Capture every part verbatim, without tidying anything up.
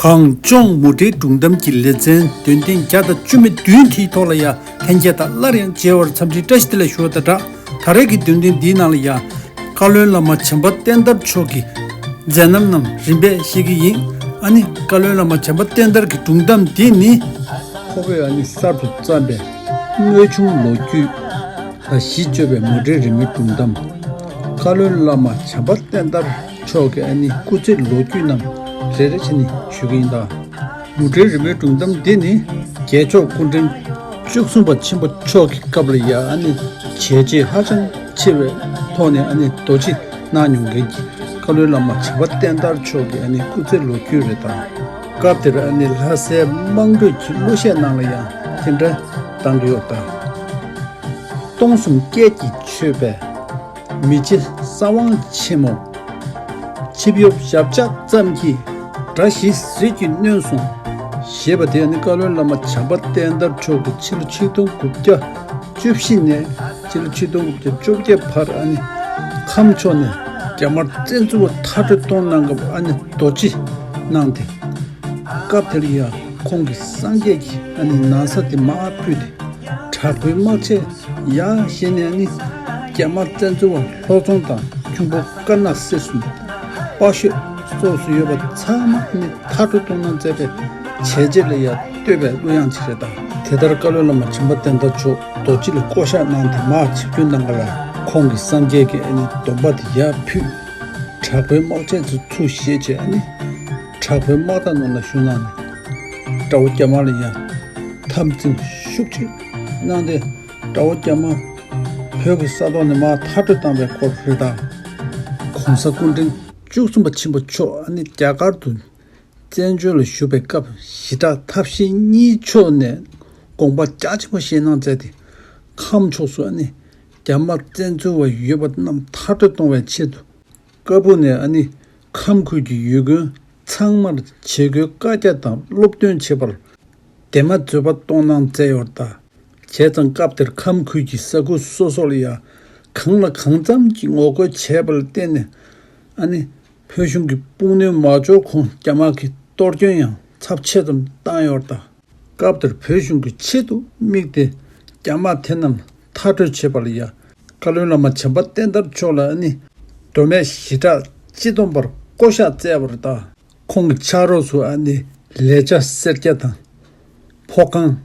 གངས་ལྗོངས་མུ་འབྲེལ་སྒྲུང་གཏམ་གྱི་ལེ་ཚན་འདོན་ཐེངས་བརྒྱ་དང་བཅུ་མེད་བདུན་དེའི་ཐོག་ལ་ཡང་ལྷན་རྒྱས་དང་སླར་ཡང་མཇལ་བར་འཚམས་འདྲི་བཀྲ་ཤིས་བདེ་ལེགས་ཞུ་བ་དང་སྦྲགས། ད་རེས་ཀྱི་འདོན་ཐེངས་འདིའི་ནང་ལ་ཡང་བཀའ་བློན་བླ་མ་བྱམས་པ་བསྟན་དར་མཆོག་གི་མཛད་རྣམ་རྣམས་རིམ་པས་བཤད་ཀྱི་ཡིན། ཨ་ནི་བཀའ་བློན་བླ་མ་བྱམས་པ་བསྟན་དར་གྱི་སྒྲུང་གཏམ་འདི་ནི། ཁོ་བོས་ཨ་ནི་གསར་དུ་བརྩམས་པའི་དངོས་བྱུང་ལོ་རྒྱུས་ལ་གཞི་བཅོལ་བའི་མུ་འབྲེལ་རི་མོའི་སྒྲུང་གཏམ། བཀའ་བློན་བླ་མ་བྱམས་པ་བསྟན་དར་མཆོག་གི་ཨ་ནི་སྐུ་ཚེ་ལོ་རྒྱུས་རྣམས་རེ་རེ་བྱས་ནས་ཞུ་གི་ཡིན་ད། མུ་འབྲེལ་རི་མོའི་སྒྲུང་གཏམ་འདི་ནི་རྒྱལ་མཆོག་སྐུ་ཕྲེང་བཅུ་གསུམ་པ་ཆེན་པོ་མཆོག་གི་སྐབས་ལ་ཡ་ཨ་ནི་བྱས་རྗེས་ཧ་ཅང་ཆེ་བའི་ཐོག་ནས་ཨ་ནི་རྡོ་རྗེ་གནང་མྱོང་མཁན་གྱི་བཀའ་བློན་བླ་མ་བྱམས་པ་བསྟན་དར་མཆོག་གི་ཨ་ནི་སྐུ་ཚེ་ལོ་རྒྱུས་རེད་ད། སྐབས་དེར་ཨ་ནི་ལྷ་སའི་དམངས་ཁྲོད་ཀྱི་གླུ་གཞས་ནང་ལ་ཡང་དེ་འདྲ་བཏང་གི་ཡོད་ད། སྟོང་གསུམ་སྐད་ཀྱིས་མཆོད་པའི་མི་རྗེ་གསང་བ་ཆེན་མོ། ཆིབས་གཡོབ་ཞབས་བཅགས་ཙམ་གྱིས་དགྲ་ཞི་ཟིལ་གྱིས་གནོན་སོང་། ཞེས་པ་དེ་ནི་བཀའ་བློན་བླ་མ་བྱམས་པ་བསྟན་དར་མཆོག་གིས་ཕྱི་ལོ་ཆིག་སྟོང་དགུ་བརྒྱ་བཅུ་བཞི་ནས་ཕྱི་ལོ་ཆིག་སྟོང་དགུ་བརྒྱ་བཅོ་བརྒྱད་བར་ཨ་ནི་ཁམས་ཕྱོགས་ནས་རྒྱ་དམར་བཙན་འཛུལ་བ་མཐར་སྐྲོད་གཏོང་གནང་སྐབས་ཨ་ནི་རྡོ་རྗེ་གནང་སྟེ། སྐབས་དེར་ཡང་ཁོང་གིས་སངས་རྒྱས་ཀྱི་ཨ་ནི་ན་བཟའ་དེ་མར་ཕུལ་ཏེ། དྲག་པོའི་དམག་ཆས་ཡར་བཞེས་ནས་ནི་རྒྱ་དམར་བཙན་འཛུལ་བ་ལྷོ་རྫོང་དང་ཁྱུང་པོ་དཀར་ནག་གསེར་གསུམ་དཔའ་ཤོད་སོགས་སུ་ཡོད་པ་ཚང་མ་ནི་མཐར་སྐྲོད་གཏོང་གནང་མཛད་པའི་བྱས་རྗེས་ལ་ཡང་བསྟོད་པའི་གླུ་དབྱངས་ཅིག་རེད་ད། དེ་ལྟར་བཀའ་བློན་བླ་མ་བྱམས་པ་བསྟན་དར་མཆོག་རྡོ་རྗེ་ལ་བསྐོ་བཞག་གནང་སྟེ་མར་ཆིབས་བསྒྱུར་གནང་སྐབས་ལ་ཁོང་གིས་སངས་རྒྱས་ཀྱི་ཨ་ནི་སྡོམ་པ་དེ་ཡར་ཕུལ། དྲག་པོའི་དམག་ཆས་ཚོ་ཚུར་བཞེས་བྱས་ཨ་ནི་དྲག་པོའི་དམག་རྟ་ནང་ལ་ཞུགས་གནང་ནས་དགྲ་བོ་རྒྱ་དམར་ལ་ཡང་འཐབ་འཛིང་ཤུགས་ཆེ་གནང་སྟེ། དགྲ་བོ་རྒྱ་དམར་བོད་ཀྱི་ས་ཐོག་ནས་མར་མཐར་སྐྲོད་བཏང་བའི་སྐོར་རེད་ད། ༸གོང་ས་སྐུ་ཕྲེང་བཅུ་གསུམ་པ་ཆེན་པོ་མཆོག་ཨ་ནི་རྒྱ་གར་དུ་བཙན་བྱོལ་ལ་བཞུགས་པའི་སྐབས་ཞི་དྲག་ཐབས་ཤེས་གཉིས་ཕྱོགས་ནས་དགོངས་པ་རྒྱ་ཆེན་པོ་བཞེས་གནང་མཛད་དེ། ཁམས་ཕྱོགས་སུ་ཨ་ནི་རྒྱ་དམར་བཙན་འཛུལ་བ་ཡོད་པ་རྣམས་མཐར་སྐྲོད་གཏོང་བའི་ཆེད་དུ། ཀ་སྦུག་ནས་ཨ་ནི་ཁམས་ཁུལ་གྱི་ཡུལ་དགོན་ཚང་མར་བྱེད་སྒོའི་བཀའ་རྒྱ་དང་སློབ་སྟོན་བྱེད་པར་དེ་མ་འཛོལ་བ་གཏོང་གནང་མཛད་ཡོད་ད། བྱས་ཙང་སྐབས་དེར་ཁམས་ཁུལ་གྱི་ས་ཁུལ་སོ་སོ་ལ་ཡང་གང་ལ་གང་འཚམ་གྱིས་ངོ་རྒོལ་བྱས་པ་ལ་བརྟེན་ནས་ཨ་ནི་བོད་གཞུང་གི་དཔུང་སྣོན་མ་འབྱོར་གོང་རྒྱ་དམར་གྱིས་གཏོར་སྐྱོན་ཡང་ཚབས་ཆེ་ཙམ་བཏང་ཡོད་ད། སྐབས་དེར་བོད་གཞུང་གི་ཆེད་དུ་དམིགས་ཏེ་རྒྱ་དམག་དེ་རྣམས་མཐར་སྐྲོད་བྱེད་པ་ལ་ཡང་བཀའ་བློན་བླ་མ་བྱམས་པ་བསྟན་དར་མཆོག་ལ་ཨ་ནི་མདོ་སྨད་ཞི་དྲག་སྤྱི་བསྡོམས་པར་བསྐོ་གཞག་བསྩལ་བ་རེད་ད། ཁོང་གི་ཕྱག་རོགས་སུ་ཨ་ནི་ལས་བྱ་སེར་སྐྱ་དང་ཕོ་ཁང་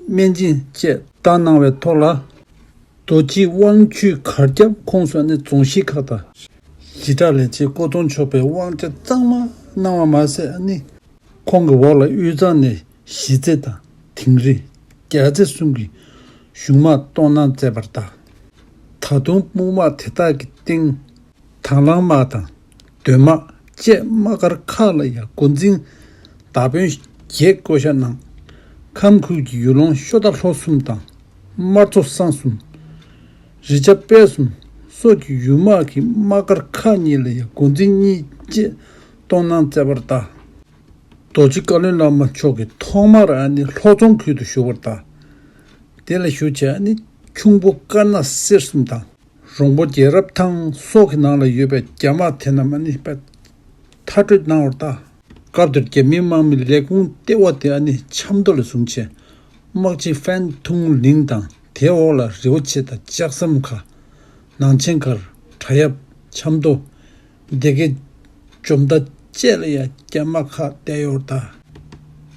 སྨན་སྦྱིན་བཅས་བཏང་གནང་བའི་ཐོག་ལ། རྡོ་རྗེ་དབང་ཕྱུག་གར་སྐྱབས་ཁོངས་སུ་ཨ་ནི་རྫོང་གཞིས་ཁག་དང་། ཞི་དྲག་ལས་བྱེད་སྐུ་གདུང་ཆོག་པའི་དབང་ཆ་གཙང་མ་གནང་བ་མ་ཟད་ཨ་ནི་ཁོང་གི་འོག་ལ་དབུས་གཙང་ནས་གཞིས་རྩེ་དང་དིང་རི་རྒྱལ་རྩེ་གསུམ་གྱི་གཞུང་དམག་གཏོང་གནང་མཛད་པར་གདའ། ད་དུང་དམག་དམག་དེ་དག་གི་སྟེང་དང་བླངས་དམག་དང་། མདོ་དམག་བཅས་དམག་སྒར་ཁག་ལ་ཡང་འགོ་འཛིན་བདག་དཔོན་བརྒྱད་བསྐོ་བཞག་གནང་། ཁམས་ཁུལ་གྱི་ཡུལ་ལུང་ཤོ་རྟ་ལྷོ་གསུམ་དང་། དམར་མཚོ་སྲང་གསུམ། རི་བྱ་དཔལ་གསུམ་སོགས་ཀྱི་ཡུལ་དམག་གི་དམག་སྒར་ཁག་གཉིས་ལ་ཡང་འགོ་འཛིན་གཉིས་བཅས་གཏོང་གནང་མཛད་པར་གདའ། རྡོ་རྗེ་བཀའ་བློན་བླ་མ་མཆོག་གིས་ཐོག་མར་ཨ་ནི་ལྷོ་རྫོང་ཁུལ་དུ་བཞུགས་པར་གདའ། དེ་ལ་བཞུགས་བྱས་ཨ་ནི་ཁྱུང་པོ་དཀར་ནག་གསེར་གསུམ་དང་། རོང་པོ་རྒྱལ་རབས་ཐང་སོགས་ཀྱི་ནང་ལ་ཡོད་པའི་རྒྱ་དམག་དེ་རྣམས་ཨ་ནི་མཐར་སྐྲོད་གནང་བར་གདའ། སྐབས་དེར་རྒྱ་མིའི་དམག་མི་ལས་ཁུངས་ལྟེ་བ་དེ་ཨ་ནི་ཆབ་མདོ་ལ་བཟུང་བྱས། དམག་སྤྱི་ཧྥན་ཐུང་ལིང་དང་དེའི་འོག་ལ་རི་བོ་ཆེ་དང་ལྕགས་ཟམ་ཁ། ནང་ཆེན་མཁར། བྲག་གཡབ། ཆབ་མདོ། སྡེ་དགེ། འཇོ་མདའ་བཅས་ལ་ཡང་རྒྱ་དམག་ཁག་བསྡད་ཡོད་པར་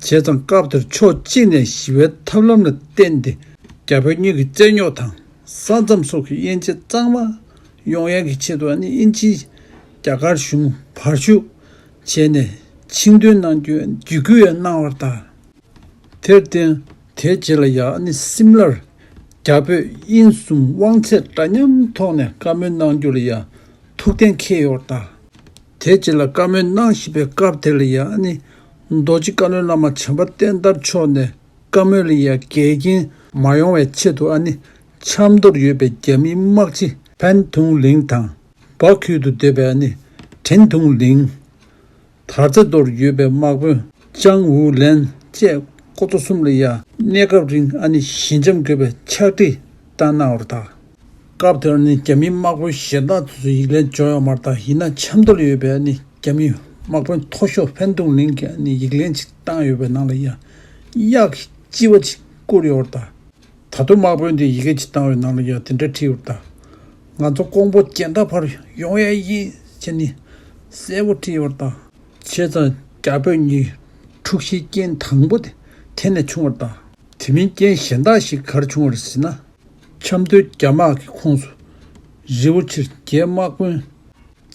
གདའ། བྱས་ཙང་སྐབས་དེར་ཕྱོགས་གཅིག་ནས་ཞི་བའི་ཐབས་ལམ་ལ་བརྟེན་ཏེ་རྒྱ་བོད་གཉིས་ཀྱི་རྩོད་རྙོག་དང་ས་མཚམས་སོགས་ཀྱི་དབྱེ་འབྱེད་གཙང་མ་ཡོང་ཡག་གི་ཆེད་དུ་ཨ་ནི་དབྱིན་ཇིས་རྒྱ་གར་གཞུང་བར་ཞུགས་བྱས་ནས་ཆིངས་འདོན་གནང་རྒྱུའི་འཇིགས་སྐུལ་ཡང་གནང་བར་གདའ། དེར་བརྟེན་དེའི་རྗེས་ལ་ཡང་ཨ་ནི་སིམ་ལར་རྒྱ་བོད་དབྱིན་གསུམ་དབང་ཚད་འདྲ་མཉམ་ཐོག་ནས་བཀའ་མོལ་གནང་རྒྱུ་ལ་ཡང་ཐུགས་གཏན་འཁེལ་ཡོད་པར་གདའ། དེའི་རྗེས་ལ་བཀའ་མོལ་གནང་བཞིན་པའི་སྐབས་དེ་ལ་ཡང་ཨ་ནི་རྡོ་རྗེ་བཀའ་བློན་བླ་མ་བྱམས་པ་བསྟན་དར་མཆོག་ནས་བཀའ་མོལ་ལ་ཡང་འགལ་རྐྱེན་མ་ཡོང་བའི་ཆེད་དུ་ཨ་ནི་ཆབ་མདོར་ཡོད་པའི་རྒྱ་མིའི་དམག་སྤྱི་ཕན་ཐུང་ལིང་དང་། འབའ་ཁུལ་དུ་སྡོད་པའི་ཨ་ནི་ཁྲེན་ཐུང་ལིང་། དར་རྩེ་མདོར་ཡོད་པའི་དམག་དཔོན་ཅང་ཝུའུ་ལན་བཅས་ཁོ་ཚོ་གསུམ་ལ་ཡང་གནས་སྐབས་རིང་ཨ་ནི་ཞི་འཇམ་དགོས་པའི་ཕྱག་བྲིས་བཏང་གནང་བར་གདའ། སྐབས་དེར་ནི་རྒྱ་མིའི་དམག་དཔོན་གཞན་དག་ཚོས་ཡིག་ལན་འབྱོར་ཡོད་མ་རེད། ད་ཡིན་ན་ཆབ་མདོ་ལ་ཡོད་པའི་ཨ་ནི་རྒྱ་མིའི་ དམག་དཔོན་མཐོ་ཤོས་ཧྥན་ཏུང་ལིང་གིས་ཨ་ནི་ཡིག་ལན་ཅིག་བཏང་ཡོད་པའི་ནང་ལ་ཡ། གཡག་གི་ལྕི་བ་ཅིག་བསྐུར་ཡོད་པ་རེད་ད། ད་དུང་དམག་དཔོན་དེས་ཡི་གེ་ཅིག་བཏང་བའི་ནང་ལ་ཡ་དེ་འདྲ་བྲིས་ཡོད་པ་རེད་ད། ང་ཚོ་ཀོང་པོ་རྒྱལ་ཐང་བར་ཡོང་ཡ་ཡིན་ཟེར་ནས་གསལ་པོ་བྲིས་ཡོད་པ་རེད་ད། བྱས་ཙང་རྒྱ་བོད་གཉིས་འཁྲུག་གཞིའི་རྐྱེན་དང་པོ་དེ་དེ་ནས་བྱུང་བ་རེད་ད། དེ་མིན་རྐྱེན་གཞན་དག་ཞིག་ག་རེ་བྱུང་བ་རེད་ཟེར་ན། ཆབ་མདོའི་རྒྱ་དམག་གི་ཁོངས་སུ་རི་བོ་ཆེར་རྒྱའི་དམག་དཔོན་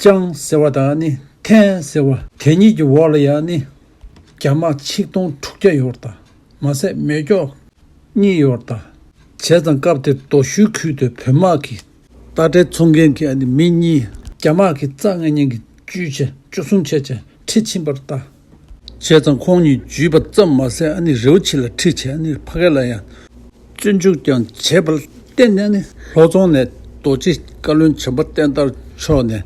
ཅང་ཟེར་བ་དང་ནི་ཐན་ཟེར་བ་དེ་གཉིས་ཀྱི་འོག་ལ་ཡང་ནི་རྒྱ་དམག་ཆིག་སྟོང་དྲུག་བརྒྱ་ཡོད་པ་དང་མ་ཟད་མེ་སྒྱོགས་གཉིས་ཡོད་པ་དང་། བྱས་ཙང་སྐབས་དེར་རྡོ་ཞུའི་ཁུལ་དུ་བོད་དམག་གི་རྟ་དྲེལ་འཚོང་མཁན་གྱི་ཨ་ནི་མི་གཉིས་རྒྱ་དམག་གི་རྩ་རྔན་ཉན་གྱི་བཅུ་བྱས་བཅུ་གསུམ་བྱས་བྱས་ཁྲིད་ཕྱིན་པར་ལྟ། བྱས་ཙང་ཁོང་གཉིས་འཇུས་པ་ཙམ་མ་ཟད་ཨ་ནི་རི་བོ་ཆེ་ལ་ཁྲིད་བྱས་ཨ་ནི་ཕ་གི་ལ་ཡང་བཙོན་འཇུག་ཀྱང་བྱས་པར་བརྟེན་ནས་ཨ་ནི་ལྷོ་རྫོང་ནས་རྡོ་རྗེ་བཀའ་བློན་བྱམས་པ་བསྟན་དར་མཆོག་ནས་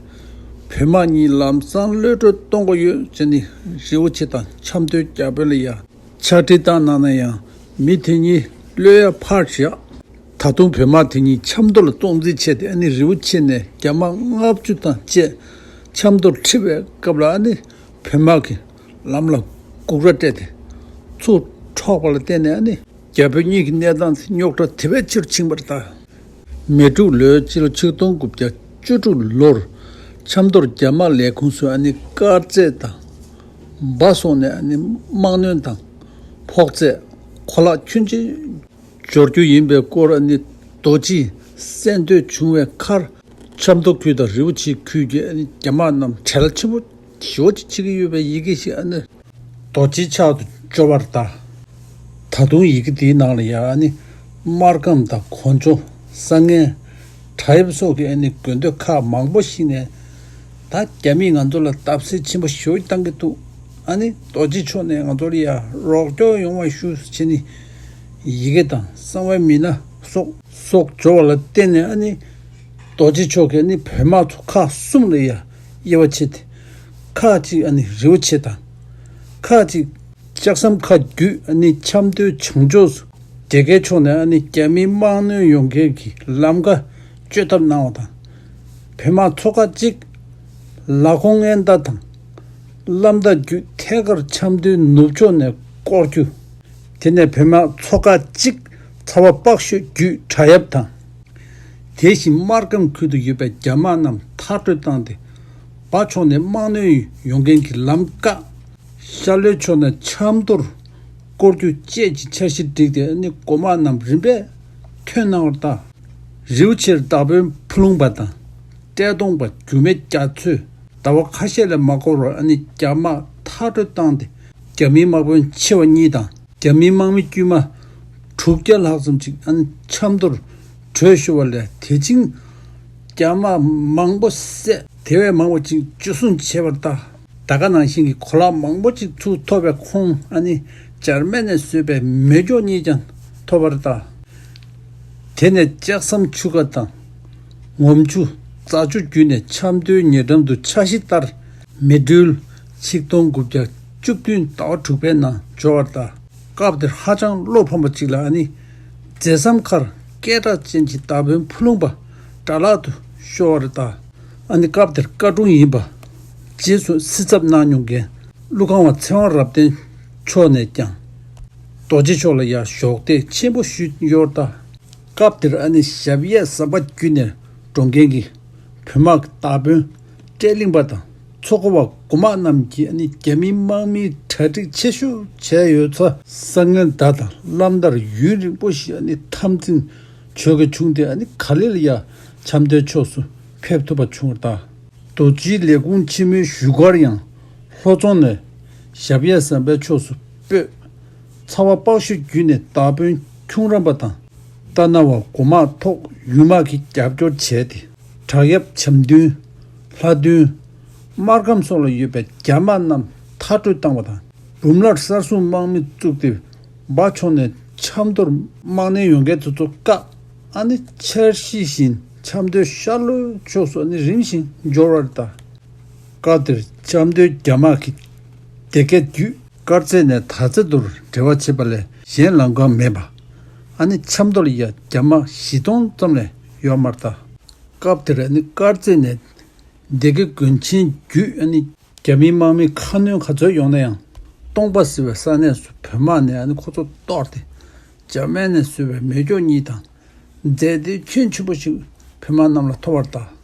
བོད་དམག་གཉིས་ལམ་སང་གློད་གྲོལ་གཏོང་དགོས་ཡོད་ཅེས་ནི་རི་བོ་ཆེ་དང་ཆབ་མདོའི་རྒྱ་བོད་ལ་ཡང་ཕྱག་བྲིས་བཏང་གནང་ན་ཡང་མི་དེ་གཉིས་གློད་ཡ་ཕར་བཞག་ད་དུང་བོད་དམག་དེ་གཉིས་ཆབ་མདོ་ལ་གཏོང་རྩིས་བྱས་ཏེ་ཨ་ནི་རི་བོ་ཆེ་ནས་རྒྱ་དམག་ལྔ་བཅུ་དང་བཅས་ཆབ་མདོར་ཁྲིད་པའི་སྐབས་ལ་ཨ་ནི་བོད་དམག་གིས་ལམ་ལ་སྒུག་ར་སྤྲད་དེ་ཚུར་འཕྲོག་པ་ལ་བརྟེན་ནས་ཨ་ནི་རྒྱ་བོད་གཉིས་ཀྱི་གནས་སྟངས་དེ་རྙོག་དྲ་དེ་བས་ཆེ་རུ་ཕྱིན་པ་རེད་ད། མེ་འབྲུག་ལོའི་སྤྱི་ལོ་ཆིག་སྟོང་དགུ་བརྒྱ་བཅུ་དྲུག་ལོར་ཆབ་མདོར་རྒྱ་དམག་ལས་ཁུངས་སུ་ཨ་ནི་དཀར་རྫས་དང་འབའ་སོགས་ནས་ཨ་ནི་དམག་སྣོད་དང་ཕོག་ཚད་གོ་ལག་ཁྱོན་ཆེ་འབྱོར་རྒྱུ་ཡིན་པའི་སྐོར་ཨ་ནི་རྡོ་རྗེས་གསན་ཐོས་བྱུང་བའི་ཁར་ཆབ་མདོ་ཁུལ་དང་རི་བོ་ཆེ་ཁུལ་གྱི་ཨ་ནི་རྒྱ་དམག་རྣམས་བྲེལ་ཆེན་པོ་ཞེ་པོ་ཅིག་བྱེད་ཀྱི་ཡོད་པའི་ཡི་གེ་ཞིག་ཨ་ནི་རྡོ་རྗེའི་ཕྱག་ཏུ་འབྱོར་བ་རེད་ད། ད་དུང་ཡི་གེ་དེའི་ནང་ལ་ཡང་ཨ་ནི་སྨར་ཁམས་དང་གོ་འཇོ། བསང་ངན། བྲག་གཡབ་སོགས་ཀྱི་ཨ་ནི་དགོན་སྡེ་ཁག་མང་པོ་ཞིག་ནས་ད་རྒྱ་མིས་ང་ཚོ་ལ་བརྡབ་གསིག་ཆེན་པོ་ཞེ་པོ་བཏང་གི་འདུག་ཨ་ནི་རྡོ་རྗེ་མཆོག་ནས་ང་ཚོར་ཡང་རོགས་སྐྱོར་ཡོང་བ་ཞུ་ཟེར་ནི་ཡི་གེ་དང་གསང་བའི་མི་སྣ་སོགས་སོགས་འབྱོར་བ་ལ་བརྟེན་ནས་ཨ་ནི་རྡོ་རྗེ་མཆོག་གིས་ཨ་ནི་བོད་དམག་ཚོ་ཁག་གསུམ་ལ་ཡང་དབྱེ་བ་ཕྱེ་སྟེ་ཁག་གཅིག་ཨ་ནི་རི་བོ་ཆེ་དང་། ཁག་གཅིག་ལྕགས་ཟམ་ཁ་བརྒྱུད་ཨ་ནི་ཆབ་མདོའི་བྱང་ཕྱོགས་སུ་སྡེ་དགེ་ཕྱོགས་ནས་ཨ་ནི་རྒྱ་མིའི་དམག་སྣོད་ཡོང་མཁན་གྱི་ལམ་ཁ་གཅོད་ཐབས་གནང་བ་དང་། བོད་དམག་ཚོ་ཁག་གཅིག་ལ་ཁོང་ངན་མདའ་དང་བླ་མདའ་བརྒྱུད་ཐད་ཀར་ཆབ་མདོའི་ནུབ་ཕྱོགས་ནས་བསྐོར་རྒྱུ། དེ་ནས་བོད་དམག་ཚོ་ཁག་གཅིག་ཚ་བ་པག་ཤོད་བརྒྱུད་བྲག་གཡབ་དང་། དེ་བཞིན་སྨར་ཁམས་ཁུལ་དུ་ཡོད་པའི་རྒྱ་དམག་རྣམས་མཐར་སྐྲོད་བཏང་སྟེ། འབའ་ཕྱོགས་ནས་དམག་སྣོད་ཡོང་མཁན་གྱི་ལམ་བཀག་ཤར་ལྷོའི་ཕྱོགས་ནས་ཆབ་མདོར་བསྐོར་རྒྱུ་བཅས་ཀྱི་འཆར་གཞི་བསྒྲིགས་ཏེ་ཨ་ནི་འགོ་དམག་རྣམས་རིམ་པས་ཐོན་གནང་བར་གདའ། རི་བོ་ཆེར་བདག་དཔོན་ཕུ་ལུང་པ་དང་། བཀྲས་མཐོང་པ་རྒྱུད་སྨད་རྒྱ་མཚོས་ཟླ་བ་ཁ་ཤས་ལས་མ་འགོར་བར་ཨ་ནི་རྒྱ་དམག་མཐར་སྐྲོད་བཏང་སྟེ། རྒྱ་མིའི་དམག་དཔོན་ཆེ་བ་གཉིས་དང་། རྒྱ་མིའི་དམག་མི་དཀྱུས་མ་དྲུག་བརྒྱ་ལྷག་ཙམ་ཅིག་ཨ་ནི་ཆབ་མདོར་བྲོས་ཤོར་བ་ལས་དེ་བྱིངས་རྒྱ་དམག་མང་པོ་བསད། དེ་བས་མང་བ་ཅིག་འཇུ་བཟུང་བྱས་པར་གདའ། ད་ག་ནང་བཞིན་གྱི་གོ་ལག་མང་པོ་ཅིག་ཚུར་ཐོབ་པའི་ཁོངས་ཨ་ནི་འཇར་མན་ནས་བཟོས་པའི་མེ་སྒྱོགས་གཉིས་ཀྱང་ཐོབ་པར་གདའ། དེ་ནས་ལྕགས་ཟམ་ཆུ་ཁ་དང་ངོམ་ཆུ་རྫ་ཆུ་བརྒྱུད་ནས་ཆབ་མདོའི་ཉེ་འགྲམ་དུ་འཆར་གཞི་ལྟར་མེ་སྦྲུལ་ཆིག་སྟོང་དགུ་བརྒྱ་བཅུ་བདུན་ཟླ་བ་དྲུག་པའི་ནང་འབྱོར་བར་གདའ། སྐབས་དེར་ཧ་ཅང་བློ་ཕམ་པ་ཅིག་ལ་ཨ་ནི་མཛད་མཚམས་ཁར་སྐད་གྲགས་ཅན་གྱི་མདའ་དཔོན་ཕུ་ལུང་པ་དགྲ་ལག་ཏུ་ཤོར་བར་གདའ། ཨ་ནི་སྐབས་དེར་བཀའ་དྲུང་ཡིན་པ་རྗེས་སུ་སྲི་ཚབ་གནང་མྱོང་མཁན་ཀླུ་ཁང་བ་ཚེ་དབང་རབ་བརྟན་མཆོག་ནས་ཀྱང་རྡོ་རྗེ་མཆོག་ལ་ཡང་གཞོགས་འདེགས་ཆེན་པོ་ཞུས་ཡོད་པར་གདའ། སྐབས་དེར་ཨ་ནི་ཞབས་གཡས་ཟམ་པ་བརྒྱུད་ནས་འགྲོ་མཁན་གྱི་བོད་དམག་མདའ་དཔོན་བཀྲས་གླིང་པ་དང་མཚོ་སྒོ་བ་འགོ་དམག་རྣམས་ཀྱིས་ཨ་ནི་རྒྱ་མིའི་དམག་མིའི་གྲ་སྒྲིག་ཆེ་ཤོས་བྱས་ཡོད་ཚ་བསང་ངན་མདའ་དང་བླ་མདར་ཡུན་རིང་པོ་ཞིག་ཨ་ནི་འཐབ་འཛིང་བྱེད་དགོས་བྱུང་སྟེ་ཨ་ནི་ག་ལེ་ལ་ཡ་ཆབ་མདོའི་ཕྱོགས་སུ་ཕེབས་ཐུབ་པ་བྱུང་བར་གདའ། རྡོ་རྗེའི་ལས་ཁུངས་ཆེན་མོའི་བཞུགས་སྒར་ཡང་ལྷོ་རྫོང་ནས་ཞབས་གཡས་ཟམ་པའི་ཕྱོགས་སུ་སྤོས། ཚ་བ་པག་ཤུད་བརྒྱུད་ནས་མདའ་དཔོན་ཁྱུང་རམས་པ་དང་། རྟ་ན་བ་འགོ་དམག་ཐོག་ཡུལ་དམག་གིས་རྒྱབ་སྐྱོར་བྱས་ཏེ། བྲག་གཡབ་བྱམས་མདུན། ལྷ་མདུན། སྨར་ཁམས་སོགས་ལ་ཡོད་པའི་རྒྱ་དམག་རྣམས་མཐར་སྐྲོད་བཏང་བ་དང་། འབུམ་རླབས་གསར་བཟུང་དམག་མི་བཙུགས་ཏེ། འབའ་ཕྱོགས་ནས་ཆབ་མདོར་དམག་སྣེ་ཡོང་མཁན་དེ་ཚོ་བཀག་ཨ་ནི་འཆར་གཞི་བཞིན་ཆབ་མདོའི་ཤར་ལྷོའི་ཕྱོགས་སུ་ཨ་ནི་རིམ་བཞིན་འབྱོར་བར་གདའ། སྐབས་དེར་ཆབ་མདོའི་རྒྱ་དམག་གིས་སྡེ་དགེ་བརྒྱུད་དཀར་རྩེ་ནས་དར་རྩེ་མདོར་འབྲེལ་བ་བྱེད་པ་ལས་གཞན་ལམ་ཁ་མེད་པ། ཨ་ནི་ཆབ་མདོ་ལ་ཡ་རྒྱ་དམག་བཞི་སྟོང་ཙམ་ལས་ཡོད་མ་རེད་ད། སྐབས་དེར་ཨ་ནི་དཀར་རྩེ་ནས་སྡེ་དགེ་དགོན་ཆེན་བརྒྱུད་ཨ་ནི་ རྒྱ་མིའི་དམག་མི་ཁ་སྣོན་ག་ཚོད་ཡོང་ན་ཡང་། སྟོང་པ་ཟེར་བའི་ས་གནས་སུ་བོད་དམག་ནས་ཨ་ནི་ཁོ་ཚོ་གཏོར་ཏེ། འཇར་མན་ནས་བཟོས་པའི་མེ་སྒྱོགས་གཉིས་དང་། རྫས་མདེལ་ཁྱོན་ཆེན་པོ་ཞིག་བོད་དམག་རྣམས་ལ་ཐོབ་པར་གདའ།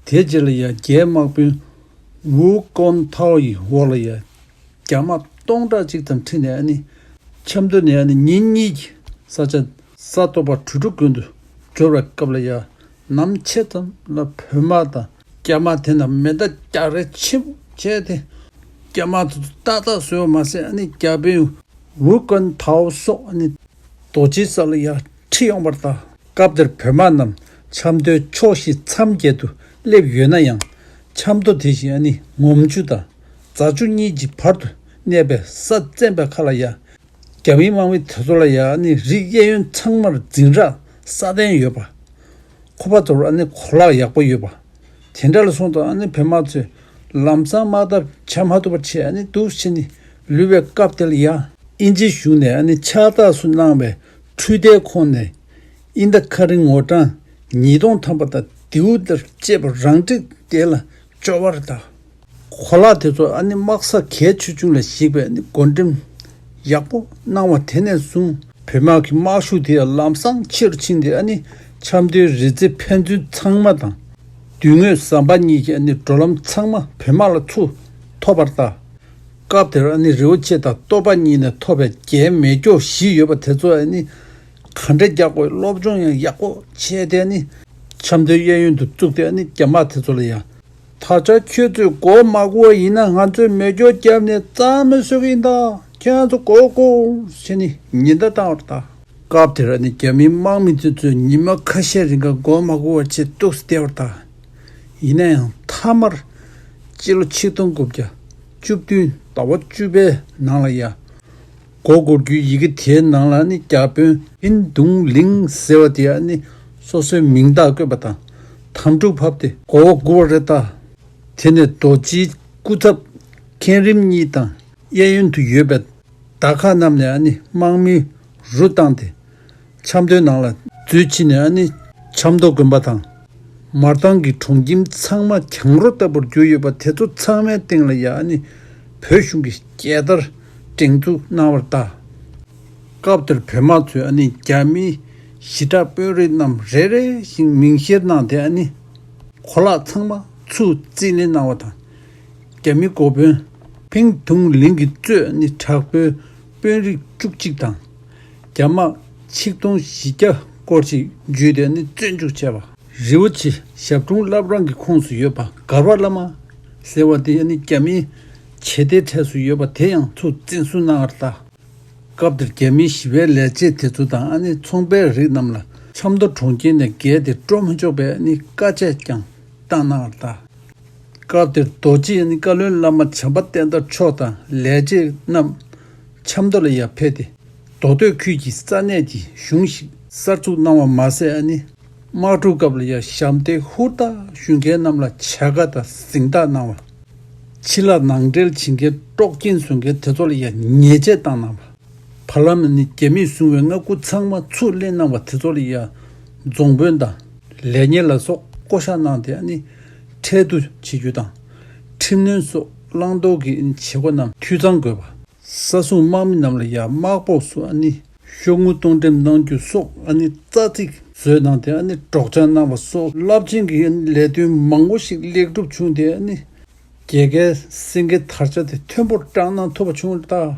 དེའི་རྗེས་ལ་ཡང་རྒྱའི་དམག་དཔོན་ཝུ་ཀོན་ཐའོ་ཡི་འོག་ལ་ཡང་རྒྱ་དམག་སྟོང་ཕྲག་གཅིག་དང་ཁྲིད་ནས་ཨ་ནི་ཆབ་མདོ་ནས་ཨ་ནི་ཉིན་གཉིས་ཀྱི་ས་ཆ་ས་སྟོང་པ་གྲུ་དྲུག་དགོན་དུ་འབྱོར་བའི་སྐབས་ལ་ཡང་ནམ་ཕྱེད་ཙམ་ལ་བོད་དམག་དང་རྒྱ་དམག་དེ་རྣམས་མེ་མདའ་རྒྱག་རེས་ཆེན་པོ་བྱས་ཏེ། རྒྱ་དམག་དེ་ཚོ་ཏག་ཏག་བཟོས་པ་མ་ཟད་ཨ་ནི་རྒྱ་དཔོན་ཝུ་ཀོན་ཐའོ་སོགས་ཨ་ནི་རྡོ་རྗེའི་ས་ལ་ཡར་ཁྲིད་ཡོང་བར་གདའ། སྐབས་དེར་བོད་དམག་རྣམས་ཆབ་མདོའི་ཕྱོགས་བཞི་མཚམས་བརྒྱད་དུ་སླེབས་ཡོད་ན་ཡང་། ཆབ་མདོ་དེ་བཞིན་ཨ་ནི་ངོམ་ཆུ་དང་རྫ་ཆུ་གཉིས་ཀྱི་བར་དུ་གནས་པའི་ས་བཙན་པའི་ཁ་ལ་ཡ། རྒྱ་མིའི་དམག་མི་དེ་ཚོ་ལ་ཡ་ཨ་ནི་རིགས་གཡས་གཡོན་ཚང་མར་འཛིང་རགས་སྲ་བརྟན་ཡོད་པ། ཁོ་པ་ཚོར་ཨ་ནི་གོ་ལག་ཡག་པོ་ཡོད་པ། དེ་འདྲ་ལ་སོང་ཙང་ཨ་ནི་བོད་དམག་ཚོས་ལམ་སང་དམག་འཐབ་བྱ་མ་ཐུབ་པ་བྱས་ཨ་ནི་འདུག་བྱས་ནས་ལུས་པའི་སྐབས་དེ་ལ་ཡ། དབྱིན་ཇིའི་གཞུང་ནས་ཨ་ནི་ཕྱག་རྟགས་སུ་གནང་བའི་འཕྲུལ་རྟའི་ཁོངས་ནས་དབྱིན་ཟླ་ཁ་རིང་ངོ་གྲངས་ཉིས་སྟོང་ཐམ་པ་དང་རྡེའུ་ལྟར་བཅས་པ་རང་འགྲིག་དེ་ལ་འབྱོར་བར་གདའ། གོ་ལག་དེ་ཚོ་ཨ་ནི་དམག་ས་གལ་ཆེ་ཆུང་ལ་གཞིགས་པའི་ཨ་ནི་བགོ་འགྲེམས་ཡག་པོ་གནང་བ་དེ་ནས་བཟུང་བོད་དམག་གི་དམག་ཤུགས་དེ་ཡང་ལམ་སང་ཆེ་རུ་ཕྱིན་ཏེ་ཨ་ནི་ཆབ་མདོའི་རི་རྩེ་ཕན་ཚུན་ཚང་མ་དང་། མདུན་ངོས་ཟམ་པ་གཉིས་ཀྱི་ཨ་ནི་འགྲོ་ལམ་ཚང་མ་བོད་དམག་ལ་ཚུར་ཐོབ་པར་གདའ། སྐབས་དེར་ཨ་ནི་རི་བོ་ཆེ་དང་སྟོད་པ་གཉིས་ནས་ཐོབ་པའི་རྒྱའི་མེ་སྒྱོགས་བཞི་ཡོད་པ་དེ་ཚོ་ཨ་ནི་ག་འདྲ་རྒྱག་དགོས་སློབ་སྦྱོང་ཡང་ཡག་པོ་བྱས་ཏེ་ཨ་ནི་ཆབ་མདོའི་གཡས་གཡོན་དུ་བཙུགས་ཏེ་ཨ་ནི་རྒྱ་དམག་དེ་ཚོ་ལ་ཡང་། ད་ཆ་ཁྱོད་ཚོས་མགོ་མ་སྒུར་བ་ཡིན་ན་ང་ཚོས་མེ་སྒྱོགས་བརྒྱབ་ནས་རྩ་མེད་བཟོ་གི་ཡིན་ད། ཁྱོད་ཚོ་མགོ་སྒུར་ཟེར་ནས་ཉེན་བརྡ་བཏང་བར་གདའ། སྐབས་དེར་ཨ་ནི་རྒྱ་མིའི་དམག་མི་དེ་ཚོས་ཉི་མ་ཁ་ཤས་རིང་ག་མགོ་མ་སྒུར་བ་བྱས་འདུག་སེ་བསྡད་པར་གདའ། ཡིན་ན་ཡང་མཐའ་མར་སྤྱི་ལོ་ཆིག་སྟོང་དགུ་བརྒྱ་བཅུ་བདུན་ཟླ་བ་བཅུ་པའི་ནང་ལ་ཡ། མགོ་སྒུར་རྒྱུའི་ཡི་གེ་དེའི་ནང་ལ་ཨ་ནི་རྒྱ་དཔོན་ཧིན་ཏུང་ལིང་ཟེར་བ་དེ་ཨ་ནི་སོ་སོའི་མིང་རྟགས་བཀོད་པ་དང་དམ་ཕྲུག་ཕབ་སྟེ་མགོ་བོ་སྒུར་བ་རེད་གདའ། དེ་ནས་རྡོ་རྗེའི་སྐུ་ཚབ་མཁན་རིམ་གཉིས་དང་གཡས་གཡོན་དུ་ཡོད་པའི་མདའ་ཁག་རྣམས་ནས་ཨ་ནི་དམག་མི་རུ་བཏང་སྟེ། ཆབ་མདོའི་ནང་ལ་འཛུལ་ཕྱིན་ནས་ཨ་ནི་ཆབ་མདོ་དགོན་པ་དང་། མར་ཐང་གི་གྲོང་ཁྱིམ་ཚང་མ་གྱང་རོ་ལྟ་བུར་གྱུར་ཡོད་པ་དེ་ཚོ་ཚང་མའི་སྟེང་ལ་ཡ་ཨ་ནི་བོད་གཞུང་གི་རྒྱལ་དར་སྒྲེང་འཛུགས་གནང་བར་གདའ། སྐབས་དེར་བོད་དམག་ཚོས་ཨ་ནི་རྒྱ་མིའི་ཞི་དྲག་དཔོན་རིགས་རྣམས་རེ་རེ་བཞིན་མིང་བཤེར་གནང་སྟེ་ཨ་ནི་གོ་ལག་ཚང་མ་ཚུར་རྩིས་ལེན་གནང་བ་དང་། རྒྱ་མི་འགོ་དཔོན་ཕིང་ཐུང་ལིང་གིས་གཙོས་ནི་དྲག་པོའི་དཔོན་རིགས་བཅུ་གཅིག་དང་། རྒྱ་དམག་ཆིག་སྟོང་བཞི་བརྒྱ་སྐོར་ཞིག་འཇུས་ཏེ་ནི་བཙོན་འཇུག་བྱས་པ། རི་བོ་ཆེ་ཞབས་དྲུང་བླ་བྲང་གི་ཁོངས་སུ་ཡོད་པ་མགར་བ་བླ་མ་ཟེར་བ་དེ་ནི་རྒྱ་མིའི་བྱེ་དེ་གྲས་སུ་ཡོད་པ་དེ་ཡང་ཚུར་འཛིན་བཟུང་གནང་བར་གདའ། སྐབས་དེར་རྒྱ་མིའི་ཞི་བའི་ལས་བྱེད་དེ་ཚོ་དང་ཨ་ནི་ཚོང་པའི་རིགས་རྣམས་ལ་ཆབ་མདོ་གྲོང་ཁྱེར་ནས་བརྒལ་ཏེ་འགྲོ་མི་ཆོག་པའི་ཨ་ནི་བཀའ་ཆད་ཀྱང་བཏང་གནང་བར་གདའ། སྐབས་དེར་རྡོ་རྗེ་ཨ་ནི་བཀའ་བློན་བླ་མ་བྱམས་པ་བསྟན་དར་མཆོག་དང་ལས་བྱེད་རྣམས་ཆབ་མདོ་ལ་ཡར་ཕེབས་ཏེ་མདོ་སྟོད་ཁུལ་གྱི་ས་གནས་ཀྱི་གཞུང་ཞིག་གསར་འཛུགས་གནང་བ་མ་ཟད་ཨ་ནི་དམག་འཁྲུག་སྐབས་ལ་ཡང་ཞབས་འདེགས་ཧུར་ཐག་ཞུ་མཁན་རྣམས་ལ་བྱ་དགའ་དང་གཟེངས་རྟགས་གནང་བ། ཕྱི་ལ་ནང་འབྲེལ་བྱེད་མཁན་དཀྲོག་རྐྱེན་བཟོ་མཁན་དེ་ཚོ་ལ་ཡང་ཉེས་ཆད་བཏང་གནང་བ། བར་ལམ་ནི་རྒྱ་མིས་བཟུང་བའི་མངའ་ཁུལ་ཚང་མ་ཚུར་ལེན་གནང་བ་དེ་ཚོ་ལ་ཡང་རྫོང་དཔོན་དང་ལས་གཉེར་ལ་སོགས་བསྐོ་བཞག་གནང་སྟེ་ཨ་ནི་ཁྲལ་བསྡུ་བྱེད་རྒྱུ་དང་། ཁྲིམས་གནོན་སོགས་བླང་དོར་གྱི་བྱེད་སྒོ་རྣམས་འཐུས་ཚང་དགོས་པ། ས་སྲུང་དམག་མི་རྣམས་ལ་ཡང་དམག་སྤོགས་སུ་ཨ་ནི་ཤོག་དངུལ་གཏོང་འགྲེམས་གནང་རྒྱུ་སོགས་ཨ་ནི་རྩ་ཚིག་བཟོས་གནང་སྟེ་ཨ་ནི་སྒྲོག་སྦྱང་གནང་བ་སོགས་རླབས་ཆེན་གྱི་ལས་དོན་མང་པོ་ཞིག་ལེགས་གྲུབ་བྱུང་སྟེ་ཨ་ནི་རྒྱལ་ཁའི་སེང་གེ་དར་ཆ་དེ་མཐོན་པོར་བཀྲག་གནང་ཐུབ་པ་བྱུང་ད།